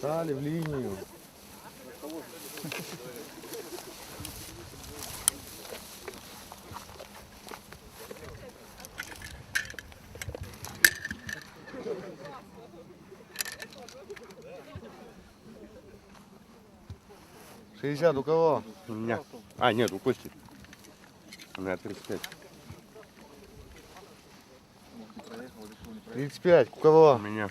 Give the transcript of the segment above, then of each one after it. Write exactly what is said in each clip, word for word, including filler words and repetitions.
Стали в линию. Шестьдесят у кого? У меня. А, нет, у Кости. У меня тридцать пять. Тридцать пять. У кого? У меня.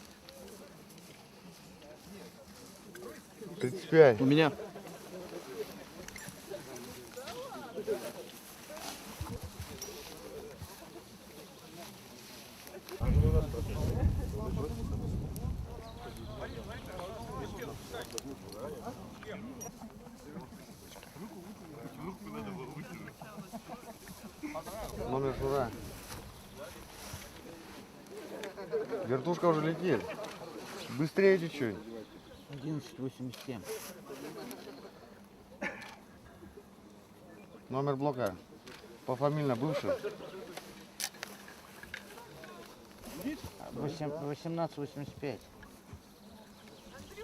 Тридцать пять. У меня. Номер Шура. Вертушка уже летит. Быстрее чуть-чуть. Одиннадцать восемьдесят семь. Номер блока. Пофамильно бывший. Восемь- восемнадцать восемьдесят пять.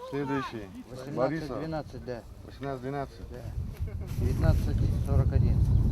Следующий. Восемнадцать двенадцать, да. Восемнадцать двенадцать. Да. Девятнадцать сорок один.